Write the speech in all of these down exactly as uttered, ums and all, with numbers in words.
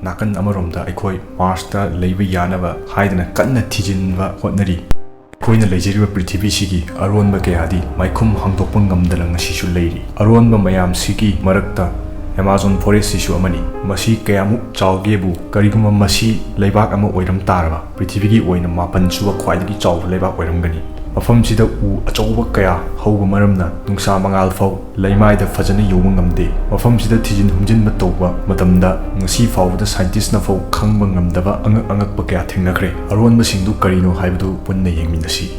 ꯅꯥꯀꯟ ꯑꯃꯔꯣꯝꯗ ꯑꯩꯈꯣꯏ ꯃꯥꯔꯁꯇ ꯂꯩꯕ ꯌꯥꯅꯕ ꯍꯥꯏꯗꯅ ꯀꯟꯅ ꯊꯤꯖꯤꯟꯕ ꯍꯣꯠꯅꯔꯤ꯫ ꯑꯩꯈꯣꯏꯅ ꯂꯩꯖꯔꯤꯕ ꯄ꯭ꯔꯤꯊꯤꯕꯤꯁꯤꯒꯤ ꯑꯔꯣꯟꯕ ꯀꯌꯥꯗꯤ ꯃꯥꯏꯈꯨꯝ ꯍꯥꯡꯗꯣꯛꯄ ꯉꯝꯗꯅ ꯉꯁꯤꯁꯨ ꯂꯩꯔꯤ꯫ ꯑꯔꯣꯟꯕ ꯃꯌꯥꯝꯁꯤꯒꯤ ꯃꯔꯛꯇ ꯑꯦꯃꯥꯖꯣꯟ ꯐꯣꯔꯦꯁꯁꯤꯁꯨ ꯑꯃꯅꯤ꯫ ꯃꯁꯤ ꯀꯌꯥꯃꯨꯛ ꯆꯥꯎꯒꯦꯕꯨ, ꯀꯔꯤꯒꯨꯝꯕ ꯃꯁꯤ ꯂꯩꯕꯥꯛ ꯑꯃ ꯑꯣꯏꯔꯝ ꯇꯥꯔꯕ, ꯄ꯭ꯔꯤꯊꯤꯕꯤꯒꯤ ꯑꯣꯏꯅ ꯃꯥꯄꯟ ꯁꯨꯕ ꯈ꯭ꯋꯥꯏꯗꯒꯤ ꯆꯥꯎꯕ ꯂꯩꯕꯥꯛ ꯑꯣꯏꯔꯝꯒꯅꯤ꯫ ꯃꯐꯝꯁꯤꯗ ꯎ ꯑꯆꯧꯕ ꯀꯌꯥ ꯍꯧꯕ ꯃꯔꯝꯅ ꯅꯨꯡꯁꯥ ꯃꯉꯥꯜ ꯐꯥꯎ ꯂꯩꯃꯥꯏꯗ ꯐꯖꯅ ꯌꯧꯕ ꯉꯝꯗꯦ꯫ ꯃꯐꯝꯁꯤꯗ ꯊꯤꯖꯤꯟ ꯍꯨꯝꯖꯤꯟꯕ ꯇꯧꯕ ꯃꯇꯝꯗ ꯉꯁꯤ ꯐꯥꯎꯕꯗ ꯁꯥꯏꯟꯇꯤꯁꯅ ꯐꯥꯎ ꯈꯪꯕ ꯉꯝꯗꯕ ꯑꯉꯛ ꯑꯉꯛꯄ ꯀꯌꯥ ꯊꯦꯡꯅꯈ꯭ꯔꯦ꯫ ꯑꯔꯣꯟꯕꯁꯤꯡꯗꯨ ꯀꯔꯤꯅꯣ ꯍꯥꯏꯕꯗꯨ ꯄꯨꯟꯅ ꯌꯦꯡꯃꯤꯟꯅꯁꯤ꯫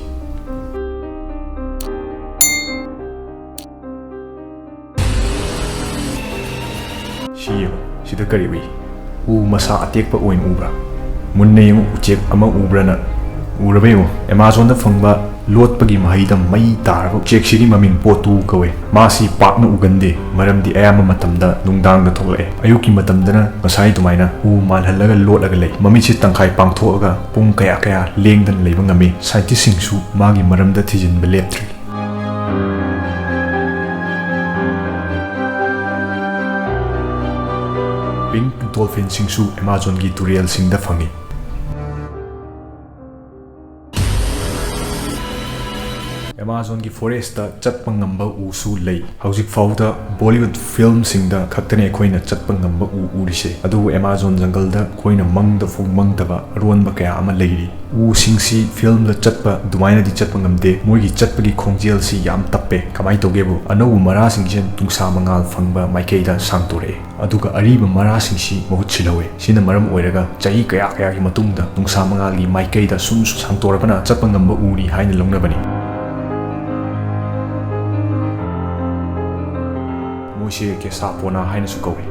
ꯁꯤ ꯌꯦꯡꯉꯨ, ꯁꯤꯗ ꯀꯔꯤ ꯎꯏ? ꯎ ꯃꯁꯥ ꯑꯇꯦꯛꯄ ꯑꯣꯏꯅ ꯎꯕ꯭ꯔꯥ? ꯃꯨꯟꯅ ꯌꯦꯡꯉꯨ, ꯎꯆꯦꯛ ꯑꯃ ꯎꯕ꯭ꯔꯥ ꯅꯪ? ꯎꯔꯕ ꯌꯦꯡꯉꯨ, ꯑꯦꯃꯥꯖꯣꯟꯗ ꯐꯪꯕ ꯂꯣꯠꯄꯒꯤ ꯃꯍꯩꯗ ꯃꯩ ꯇꯥꯔꯕ ꯎꯆꯦꯛꯁꯤꯒꯤ ꯃꯃꯤꯡ ꯄꯣꯇꯨ ꯀꯧꯋꯦ꯫ ꯃꯥꯁꯤ ꯄꯥꯛꯅ ꯎꯒꯟꯗꯦ, ꯃꯔꯝꯗꯤ ꯑꯌꯥꯝꯕ ꯃꯇꯝꯗ ꯅꯨꯡꯗꯥꯡꯗ ꯊꯣꯛꯂꯛꯑꯦ꯫ ꯑꯌꯨꯛꯀꯤ ꯃꯇꯝꯗꯅ ꯉꯁꯥꯏ ꯑꯗꯨꯃꯥꯏꯅ ꯎ ꯃꯥꯜꯍꯜꯂꯒ ꯂꯣꯠꯂꯒ ꯂꯩ꯫ ꯃꯃꯤꯠꯁꯤ ꯇꯪꯈꯥꯏ ꯄꯥꯡꯊꯣꯛꯑꯒ ꯄꯨꯡ ꯀꯌꯥ ꯀꯌꯥ ꯂꯦꯡꯗꯅ ꯂꯩꯕ ꯉꯝꯃꯤ꯫ ꯁꯥꯏꯟꯇꯤꯁꯁꯤꯡꯁꯨ ꯃꯥꯒꯤ ꯃꯔꯝꯗ ꯊꯤꯖꯤꯟꯕ ꯂꯦꯞꯇ꯭ꯔꯤ꯫ ꯄꯤꯡꯛ ꯗꯣꯜꯐꯤꯟꯁꯤꯡꯁꯨ ꯑꯦꯃꯥꯖꯣꯟꯒꯤ ꯇꯨꯔꯦꯜꯁꯤꯡꯗ ꯐꯪꯏ꯫ ꯑꯦꯃꯥꯖꯣꯟꯒꯤ ꯐꯣꯔꯦꯁꯇ ꯆꯠꯄ ꯉꯝꯕ ꯎꯁꯨ ꯂꯩ꯫ ꯍꯧꯖꯤꯛ ꯐꯥꯎꯗ ꯕꯣꯂꯤꯋꯨꯗ ꯐꯤꯜꯝꯁꯤꯡꯗ ꯈꯛꯇꯅꯤ ꯑꯩꯈꯣꯏꯅ ꯆꯠꯄ ꯉꯝꯕ ꯎ ꯎꯔꯤꯁꯦ, ꯑꯗꯨꯕꯨ ꯑꯦꯃꯥꯖꯣꯟ ꯖꯪꯒꯜꯗ ꯑꯩꯈꯣꯏꯅ ꯃꯪꯗ ꯐꯥꯎ ꯃꯪꯗꯕ ꯑꯔꯣꯟꯕ ꯀꯌꯥ ꯑꯃ ꯂꯩꯔꯤ꯫ ꯎꯁꯤꯡꯁꯤ ꯐꯤꯜꯝꯗ ꯆꯠꯄ ꯑꯗꯨꯃꯥꯏꯅꯗꯤ ꯆꯠꯄ ꯉꯝꯗꯦ꯫ ꯃꯣꯏꯒꯤ ꯆꯠꯄꯒꯤ ꯈꯣꯡꯖꯦꯜꯁꯤ ꯌꯥꯝ ꯇꯞꯄꯦ꯫ ꯀꯃꯥꯏꯅ ꯇꯧꯒꯦꯕꯨ, ꯑꯅꯧꯕ ꯃꯔꯥꯁꯤꯡꯁꯦ ꯅꯨꯡꯁꯥ ꯃꯉꯥꯜ ꯐꯪꯕ ꯃꯥꯏꯀꯩꯗ ꯁꯥꯡꯗꯣꯔꯛꯑꯦ, ꯑꯗꯨꯒ ꯑꯔꯤꯕ ꯃꯔꯥꯁꯤꯡꯁꯤ ꯃꯍꯨꯠ ꯁꯤꯜꯍꯧꯋꯦ꯫ ꯁꯤꯅ ꯃꯔꯝ ꯑꯣꯏꯔꯒ ꯆꯍꯤ ꯀꯌꯥ ꯀꯌꯥꯒꯤ ꯃꯇꯨꯡꯗ ꯅꯨꯡꯁꯥ ꯃꯉꯥꯜꯒꯤ ꯃꯥꯏꯀꯩꯗ ꯁꯨꯝ ꯁꯥꯡꯗꯣꯔꯛꯄꯅ ꯆꯠꯄ ꯉꯝꯕ ꯎꯅꯤ ꯍꯥꯏꯅ ꯂꯧꯅꯕꯅꯤ꯫ ꯃꯣꯏꯁꯦ ꯀꯦꯁꯥꯄꯣꯅꯥ ꯍꯥꯏꯅꯁꯨ ꯀꯧꯏ꯫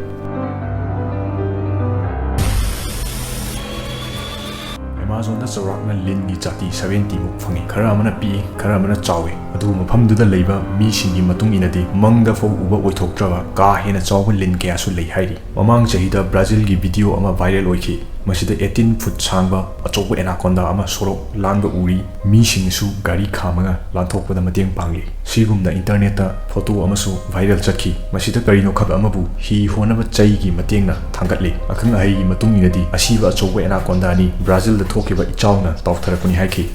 ꯑꯦꯃꯥꯖꯣꯟꯗ ꯆꯥꯎꯔꯥꯛꯅ ꯂꯤꯟꯒꯤ ꯖꯥꯇꯤ ꯁꯚꯦꯟꯇꯤ ꯃꯨꯛ ꯐꯪꯏ꯫ ꯈꯔ ꯑꯃꯅ ꯄꯤꯛꯏ, ꯈꯔ ꯑꯃꯅ ꯆꯥꯎꯏ꯫ ꯑꯗꯨꯕꯨ ꯃꯐꯝꯗꯨꯗ ꯂꯩꯕ ꯃꯤꯁꯤꯡꯒꯤ ꯃꯇꯨꯡ ꯏꯟꯅꯗꯤ ꯃꯪꯗ ꯐꯥꯎ ꯎꯕ ꯑꯣꯏꯊꯣꯛꯇ꯭ꯔꯕ ꯀꯥ ꯍꯦꯟꯅ ꯆꯥꯎꯕ ꯂꯤꯟ ꯀꯌꯥꯁꯨ ꯂꯩ ꯍꯥꯏꯔꯤ꯫ ꯃꯃꯥꯡ ꯆꯍꯤꯗ ꯕ꯭ꯔꯥꯖꯤꯜꯒꯤ ꯚꯤꯗꯤꯑꯣ ꯑꯃ ꯚꯥꯏꯔꯦꯜ ꯑꯣꯏꯈꯤ꯫ ꯃꯁꯤꯗ eighteen foot ꯁꯥꯡꯕ ꯑꯆꯧꯕ ꯑꯦꯅꯥꯀꯣꯟꯗꯥ ꯑꯃ ꯁꯣꯔꯣꯛ ꯂꯥꯟꯕ ꯎꯔꯤ꯫ ꯃꯤꯁꯤꯡꯅꯁꯨ ꯒꯥꯔꯤ ꯈꯥꯝꯃꯒ ꯂꯥꯟꯊꯣꯛꯄꯗ ꯃꯇꯦꯡ ꯄꯥꯡꯂꯤ꯫ ꯁꯤꯒꯨꯝꯅ ꯏꯟꯇꯔꯅꯦꯠꯇ ꯐꯣꯇꯣ ꯑꯃꯁꯨ ꯚꯥꯏꯔꯦꯜ ꯆꯠꯈꯤ꯫ ꯃꯁꯤꯗ ꯀꯔꯤꯅꯣ ꯈꯛ ꯑꯃꯕꯨ ꯍꯤ ꯍꯣꯟꯅꯕ ꯆꯩꯒꯤ ꯃꯇꯦꯡꯅ ꯊꯥꯡꯒꯠꯂꯤ꯫ ꯑꯈꯪ ꯑꯍꯩꯒꯤ ꯃꯇꯨꯡ ꯏꯟꯅꯗꯤ ꯑꯁꯤꯕ ꯑꯆꯧꯕ ꯑꯦꯅꯥꯀꯣꯟꯗꯥꯅꯤ, ꯕ꯭ꯔꯥꯖꯤꯜꯗ ꯊꯣꯛꯈꯤꯕ ꯏꯆꯥꯎꯅ ꯇꯥꯎꯊꯔꯛꯄꯅꯤ ꯍꯥꯏꯈꯤ꯫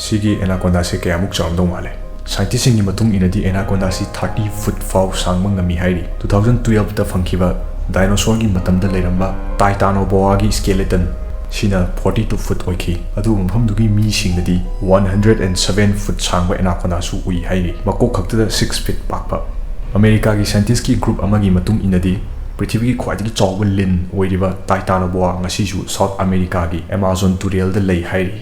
ꯁꯤꯒꯤ ꯑꯦꯅꯥꯀꯣꯟꯗꯥꯁꯦ ꯀꯌꯥꯃꯨꯛ ꯆꯥꯎꯔꯝꯗꯧ ꯃꯥꯜꯂꯦ? ꯁꯥꯏꯟꯇꯤꯁꯁꯤꯡꯒꯤ ꯃꯇꯨꯡ ꯏꯟꯅꯗꯤ ꯑꯦꯅꯥꯀꯣꯟꯗꯥꯁꯤ thirty foot ꯐꯥꯎ ꯁꯥꯡꯕ ꯉꯝꯃꯤ ꯍꯥꯏꯔꯤ꯫ Two thousand twelveꯇ ꯐꯪꯈꯤꯕ ꯗꯥꯏꯅꯣꯁꯣꯔꯒꯤ ꯃꯇꯝꯗ ꯂꯩꯔꯝꯕ ꯇꯥꯏꯇꯥꯅꯣꯕꯣꯑꯥꯒꯤ skeleton ꯁꯤꯅ forty two foot ꯑꯣꯏꯈꯤ꯫ ꯑꯗꯨꯕꯨ ꯃꯐꯝꯗꯨꯒꯤ ꯃꯤꯁꯤꯡꯅꯗꯤ one hundred and seven foot ꯁꯥꯡꯕ ꯑꯦꯅꯥꯀꯣꯟꯗꯥꯁꯨ ꯎꯏ ꯍꯥꯏꯔꯤ, ꯃꯀꯣꯛ ꯈꯛꯇꯗ six feet ꯄꯥꯛꯄ꯫ ꯑꯃꯦꯔꯤꯀꯥꯒꯤ ꯁꯥꯏꯟꯇꯤꯁꯀꯤ ꯒ꯭ꯔꯨꯞ ꯑꯃꯒꯤ ꯃꯇꯨꯡ ꯏꯟꯅꯗꯤ ꯄ꯭ꯔꯤꯊꯤꯕꯤꯒꯤ ꯈ꯭ꯋꯥꯏꯗꯒꯤ ꯆꯥꯎꯕ ꯂꯤꯟ ꯑꯣꯏꯔꯤꯕ ꯇꯥꯏꯇꯥꯅꯣꯕꯣꯑꯥ ꯉꯁꯤꯁꯨ ꯁꯥꯎꯠ ꯑꯃꯦꯔꯤꯀꯥꯒꯤ ꯑꯦꯃꯥꯖꯣꯟ ꯇꯨꯔꯦꯜꯗ ꯂꯩ ꯍꯥꯏꯔꯤ꯫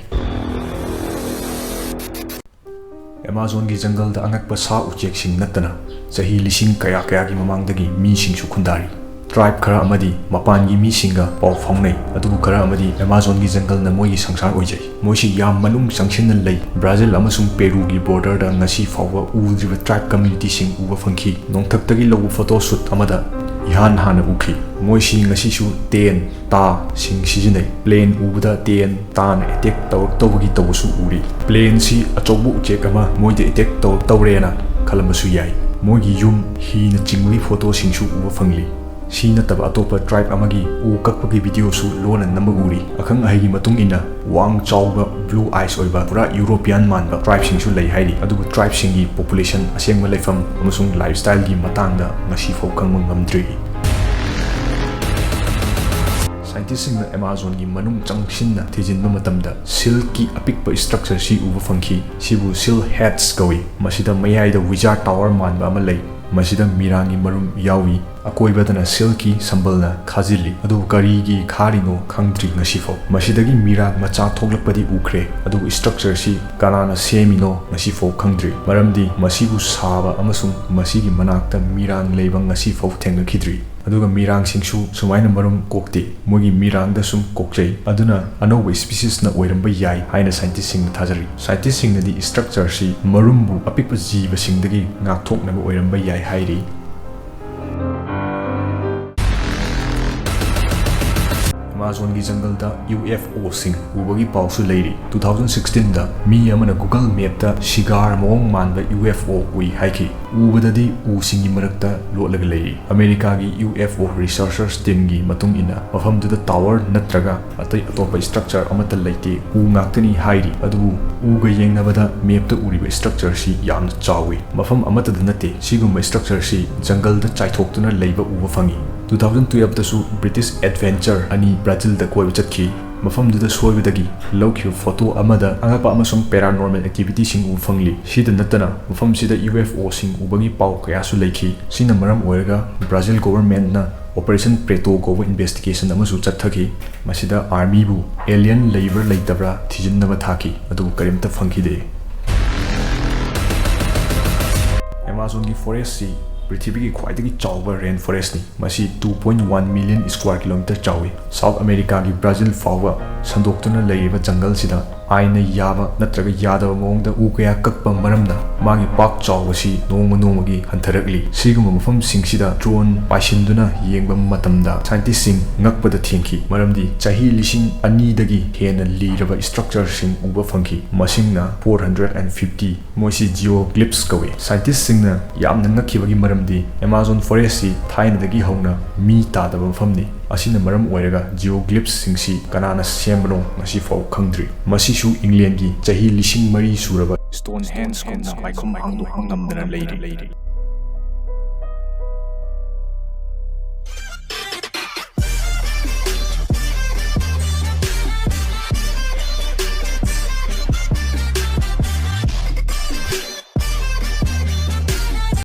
ꯑꯦꯃꯥꯖꯣꯟꯒꯤ ꯖꯪꯒꯜꯗ ꯑꯉꯛꯄ ꯁꯥ ꯎꯆꯦꯛꯁꯤꯡ ꯅꯠꯇꯅ ꯆꯍꯤ ꯂꯤꯁꯤꯡ ꯀꯌꯥ ꯀꯌꯥꯒꯤ ꯃꯃꯥꯡꯗꯒꯤ ꯃꯤꯁꯤꯡꯁꯨ ꯈꯨꯟꯗꯥꯔꯤ꯫ ꯇ꯭ꯔꯥꯏꯕ ꯈꯔ ꯑꯃꯗꯤ ꯃꯄꯥꯟꯒꯤ ꯃꯤꯁꯤꯡꯒ ꯄꯥꯎ ꯐꯥꯎꯅꯩ, ꯑꯗꯨꯕꯨ ꯈꯔ ꯑꯃꯗꯤ ꯑꯦꯃꯥꯖꯣꯟꯒꯤ ꯖꯪꯒꯜꯅ ꯃꯣꯏꯒꯤ ꯁꯪꯁꯥꯔ ꯑꯣꯏꯖꯩ꯫ ꯃꯣꯏꯁꯤ ꯌꯥꯝ ꯃꯅꯨꯡ ꯆꯪꯁꯤꯟꯅ ꯂꯩ꯫ ꯕ꯭ꯔꯥꯖꯤꯜ ꯑꯃꯁꯨꯡ ꯄꯦꯔꯨꯒꯤ ꯕꯣꯔꯗꯔꯗ ꯉꯁꯤ ꯐꯥꯎꯕ ꯎꯗ꯭ꯔꯤꯕ ꯇ꯭ꯔꯥꯏꯕ ꯀꯝꯃ꯭ꯌꯨꯅꯤꯇꯤꯁꯤꯡ ꯎꯕ ꯐꯪꯈꯤ꯫ ꯅꯣꯡꯊꯛꯇꯒꯤ ꯂꯧꯕ ꯐꯣꯇꯣ ꯁꯨꯠ ꯑꯃꯗ ꯏꯍꯥꯟ ꯍꯥꯟꯅ ꯎꯈꯤ꯫ ꯃꯣꯏꯁꯤ ꯉꯁꯤꯁꯨ ꯇꯦꯟ, ꯇꯥꯁꯤꯡ ꯁꯤꯖꯤꯟꯅꯩ꯫ ꯄ꯭ꯂꯦꯟ ꯎꯕꯗ ꯇꯦꯟ, ꯇꯥꯅ ꯑꯦꯇꯦꯛ ꯇꯧꯔꯛꯇꯧꯕꯒꯤ ꯇꯧꯕꯁꯨ ꯎꯔꯤ꯫ ꯄ꯭ꯂꯦꯟꯁꯤ ꯑꯆꯧꯕ ꯎꯆꯦꯛ ꯑꯃ ꯃꯣꯏꯗ ꯑꯦꯇꯦꯛ ꯇꯧꯔꯛꯇꯧꯔꯦꯅ ꯈꯜꯂꯝꯕꯁꯨ ꯌꯥꯏ꯫ ꯃꯣꯏꯒꯤ ꯌꯨꯝ, ꯍꯤꯅ ꯆꯤꯡꯕꯒꯤ ꯐꯣꯇꯣꯁꯤꯡꯁꯨ ꯎꯕ ꯐꯪꯂꯤ꯫ ꯁꯤ ꯅꯠꯇꯕ ꯑꯇꯣꯞꯄ ꯇ꯭ꯔꯥꯏꯕ ꯑꯃꯒꯤ ꯎ ꯀꯛꯄꯒꯤ ꯚꯤꯗꯤꯑꯣꯁꯨ ꯂꯣꯟꯅ ꯅꯝꯕ ꯎꯔꯤ꯫ ꯑꯈꯪ ꯑꯍꯩꯒꯤ ꯃꯇꯨꯡ ꯏꯟꯅ ꯋꯥꯡ ꯆꯥꯎꯕ, blue eyes ꯑꯣꯏꯕ, ꯄꯨꯔꯥ ꯌꯨꯔꯣꯄꯤꯌꯥꯟ ꯃꯥꯟꯕ ꯇ꯭ꯔꯥꯏꯕꯁꯤꯡꯁꯨ ꯂꯩ ꯍꯥꯏꯔꯤ꯫ ꯑꯗꯨꯕꯨ ꯇ꯭ꯔꯥꯏꯕꯁꯤꯡꯒꯤ ꯄꯣꯄꯨꯂꯦꯁꯟ, ꯑꯁꯦꯡꯕ ꯂꯩꯐꯝ ꯑꯃꯁꯨꯡ ꯂꯥꯏꯐꯁ꯭ꯇꯥꯏꯜꯒꯤ ꯃꯇꯥꯡꯗ ꯉꯁꯤꯐꯥꯎ ꯈꯪꯕ ꯉꯝꯗ꯭ꯔꯤ꯫ ꯁꯥꯏꯟꯇꯤꯁꯁꯤꯡꯅ ꯑꯦꯃꯥꯖꯣꯟꯒꯤ ꯃꯅꯨꯡ ꯆꯪꯁꯤꯟꯅ ꯊꯤꯖꯤꯟꯕ ꯃꯇꯝꯗ ꯁꯤꯜꯛꯀꯤ ꯑꯄꯤꯛꯄ ꯁ꯭ꯇ꯭ꯔꯛꯆꯔꯁꯤ ꯎꯕ ꯐꯪꯈꯤ꯫ ꯁꯤꯕꯨ ꯁꯤꯜ ꯍꯦꯗꯁ ꯀꯧꯏ꯫ ꯃꯁꯤꯗ ꯃꯌꯥꯏꯗ ꯋꯤꯖꯥꯔꯗ ꯇꯥꯋꯔ ꯃꯥꯟꯕ ꯑꯃ ꯂꯩ꯫ ꯃꯁꯤꯗ ꯃꯤꯔꯥꯡꯒꯤ ꯃꯔꯨꯝ ꯌꯥꯎꯏ꯫ ꯑꯀꯣꯏꯕꯗꯅ ꯁꯤꯜꯛꯀꯤ ꯁꯝꯕꯜꯅ ꯈꯥꯖꯤꯜꯂꯤ꯫ ꯑꯗꯨꯕꯨ ꯀꯔꯤꯒꯤ ꯈꯥꯔꯤꯅꯣ ꯈꯪꯗ꯭ꯔꯤ ꯉꯁꯤꯐꯥꯎ꯫ ꯃꯁꯤꯗꯒꯤ ꯃꯤꯔꯥꯡ ꯃꯆꯥ ꯊꯣꯛꯂꯛꯄꯗꯤ ꯎꯈ꯭ꯔꯦ, ꯑꯗꯨꯕꯨ ꯁ꯭ꯇ꯭ꯔꯛꯆꯔꯁꯤ ꯀꯅꯥꯅ ꯁꯦꯝꯃꯤꯅꯣ ꯉꯁꯤꯐꯥꯎ ꯈꯪꯗ꯭ꯔꯤ꯫ ꯃꯔꯝꯗꯤ ꯃꯁꯤꯕꯨ ꯁꯥꯕ ꯑꯃꯁꯨꯡ ꯃꯁꯤꯒꯤ ꯃꯅꯥꯛꯇ ꯃꯤꯔꯥꯡ ꯂꯩꯕ ꯉꯁꯤꯐꯥꯎ ꯊꯦꯡꯅꯈꯤꯗ꯭ꯔꯤ꯫ ꯑꯗꯨꯒ ꯃꯤꯔꯥꯡꯁꯤꯡꯁꯨ ꯁꯨꯃꯥꯏꯅ ꯃꯔꯨꯝ ꯀꯣꯛꯇꯦ, ꯃꯣꯏꯒꯤ ꯃꯤꯔꯥꯡꯗ ꯁꯨꯝ ꯀꯣꯛꯆꯩ꯫ ꯑꯗꯨꯅ ꯑꯅꯧꯕ species ꯅ ꯑꯣꯏꯔꯝꯕ ꯌꯥꯏ ꯍꯥꯏꯅ scientist ꯁꯤꯡꯅ ꯊꯥꯖꯔꯤ꯫ Scientist ꯁꯤꯡꯅꯗꯤ structure ꯁꯤ ꯃꯔꯨꯝꯕꯨ ꯑꯄꯤꯛꯄ ꯖꯤꯕꯁꯤꯡꯗꯒꯤ ꯉꯥꯛꯊꯣꯛꯅꯕ ꯑꯣꯏꯔꯝꯕ ꯌꯥꯏ ꯍꯥꯏꯔꯤ꯫ ꯑꯦꯃꯥꯖꯣꯟꯒꯤ ꯖꯪꯒꯜꯗ U F O ꯁꯤꯡ ꯎꯕꯒꯤ ꯄꯥꯎꯁꯨ ꯂꯩꯔꯤ꯫ Two thousand sixteen ꯗ ꯃꯤ ꯑꯃꯅ Google Map ꯇ cigar ꯃꯑꯣꯡ ꯃꯥꯟꯕ U F O ꯎꯏ ꯍꯥꯏꯈꯤ꯫ ꯎꯕꯗꯗꯤ ꯎꯁꯤꯡꯒꯤ ꯃꯔꯛꯇ ꯂꯣꯠꯂꯒ ꯂꯩꯔꯤ꯫ ꯑꯃꯦꯔꯤꯀꯥꯒꯤ U F O researchers team ꯒꯤ ꯃꯇꯨꯡ ꯏꯟꯅ, ꯃꯐꯝꯗꯨꯗ tower ꯅꯠꯇ꯭ꯔꯒ ꯑꯇꯩ ꯑꯇꯣꯞꯄ structure ꯑꯃꯠꯇ ꯂꯩꯇꯦ, ꯎ ꯉꯥꯛꯇꯅꯤ ꯍꯥꯏꯔꯤ꯫ ꯑꯗꯨꯕꯨ ꯎꯒ ꯌꯦꯡꯅꯕꯗ map ꯇ ꯎꯔꯤꯕ structure ꯁꯤ ꯌꯥꯝꯅ ꯆꯥꯎꯏ꯫ ꯃꯐꯝ ꯑꯃꯠꯇꯗ ꯅꯠꯇꯦ, ꯁꯤꯒꯨꯝꯕ structure ꯁꯤ ꯖꯪꯒꯜꯗ ꯆꯥꯏꯊꯣꯛꯇꯨꯅ ꯂꯩꯕ ꯎꯕ ꯐꯪꯏ꯫ Two thousand twelve ꯇꯁꯨ British adventurer ꯑꯅꯤ ꯕ꯭ꯔꯥꯖꯤꯜꯗ ꯀꯣꯏꯕ ꯆꯠꯈꯤ꯫ ꯃꯐꯝꯗꯨꯗ ꯁꯣꯏꯕꯗꯒꯤ ꯂꯧꯈꯤꯕ photo ꯑꯃꯗ ꯑꯉꯛꯄ ꯑꯃꯁꯨꯡ paranormal activity ꯁꯤꯡ ꯎꯕ ꯐꯪꯂꯤ꯫ ꯁꯤꯗ ꯅꯠꯇꯅ ꯃꯐꯝꯁꯤꯗ U F O ꯁꯤꯡ ꯎꯕꯒꯤ ꯄꯥꯎ ꯀꯌꯥꯁꯨ ꯂꯩꯈꯤ꯫ ꯁꯤꯅ ꯃꯔꯝ ꯑꯣꯏꯔꯒ ꯕ꯭ꯔꯥꯖꯤꯜ government ꯅ Operation Preto ꯀꯧꯕ investigation ꯑꯃꯁꯨ ꯆꯠꯊꯈꯤ꯫ ꯃꯁꯤꯗ army ꯕꯨ alien ꯂꯩꯕ꯭ꯔꯥ ꯂꯩꯇꯕ꯭ꯔꯥ ꯊꯤꯖꯤꯟꯅꯕ ꯊꯥꯈꯤ, ꯑꯗꯨꯕꯨ ꯀꯔꯤꯝꯇ ꯐꯪꯈꯤꯗꯦ꯫ ꯑꯦꯃꯥꯖꯣꯟꯒꯤ forest ꯁꯤ ꯄ꯭ꯔꯤꯊꯤꯕꯤꯒꯤ ꯈ꯭ꯋꯥꯏꯗꯒꯤ ꯆꯥꯎꯕ rain forest ꯅꯤ꯫ ꯃꯁꯤ two point one million square kilometer ꯆꯥꯎꯏ꯫ South America ꯒꯤ ꯕ꯭ꯔꯥꯖꯤꯜ ꯐꯥꯎꯕ ꯁꯟꯗꯣꯛꯇꯨꯅ ꯂꯩꯔꯤꯕ ꯖꯪꯒꯜꯁꯤꯗ ꯑꯥꯏꯟꯅ ꯌꯥꯕ ꯅꯠꯇ꯭ꯔꯒ ꯌꯥꯗꯕ ꯃꯑꯣꯡꯗ ꯎ ꯀꯌꯥ ꯀꯛꯄ ꯃꯔꯝꯅ ꯃꯥꯒꯤ ꯄꯥꯛ ꯆꯥꯎꯕꯁꯤ ꯅꯣꯡꯃ ꯅꯣꯡꯃꯒꯤ ꯍꯟꯊꯔꯛꯂꯤ꯫ ꯁꯤꯒꯨꯝꯕ ꯃꯐꯝꯁꯤꯡꯁꯤꯗ drone ꯄꯥꯏꯁꯤꯟꯗꯨꯅ ꯌꯦꯡꯕ ꯃꯇꯝꯗ scientist ꯁꯤꯡ ꯉꯛꯄꯗ ꯊꯦꯡꯈꯤ, ꯃꯔꯝꯗꯤ ꯆꯍꯤ ꯂꯤꯁꯤꯡ ꯑꯅꯤꯗꯒꯤ ꯍꯦꯟꯅ ꯂꯤꯔꯕ structure ꯁꯤꯡ ꯎꯕ ꯐꯪꯈꯤ꯫ ꯃꯁꯤꯡꯅ four hundred and fifty꯫ ꯃꯣꯏꯁꯤ geoglyphs ꯀꯧꯏ꯫ Scientist ꯁꯤꯡꯅ ꯌꯥꯝꯅ ꯉꯛꯈꯤꯕꯒꯤ ꯃꯔꯝꯗꯤ Amazon forest ꯁꯤ ꯊꯥꯏꯅꯗꯒꯤ ꯍꯧꯅ ꯃꯤ ꯇꯥꯗꯕ ꯃꯐꯝꯅꯤ꯫ ꯑꯁꯤꯅ ꯃꯔꯝ ꯑꯣꯏꯔꯒ geoglyphs ꯁꯤꯡꯁꯤ ꯀꯅꯥꯅ ꯁꯦꯝꯕꯅꯣ ꯉꯁꯤꯐꯥꯎ ꯈꯪꯗ꯭ꯔꯤ꯫ ꯃꯁꯤꯁꯨ England ꯒꯤ ꯆꯍꯤ ꯂꯤꯁꯤꯡ ꯃꯔꯤ ꯁꯨꯔꯕ Stonehenge ꯀꯨꯝꯅ ꯃꯥꯏꯈꯨꯝ ꯍꯥꯡꯗꯣꯛꯄ ꯉꯝꯗꯅ ꯂꯩꯔꯤ꯫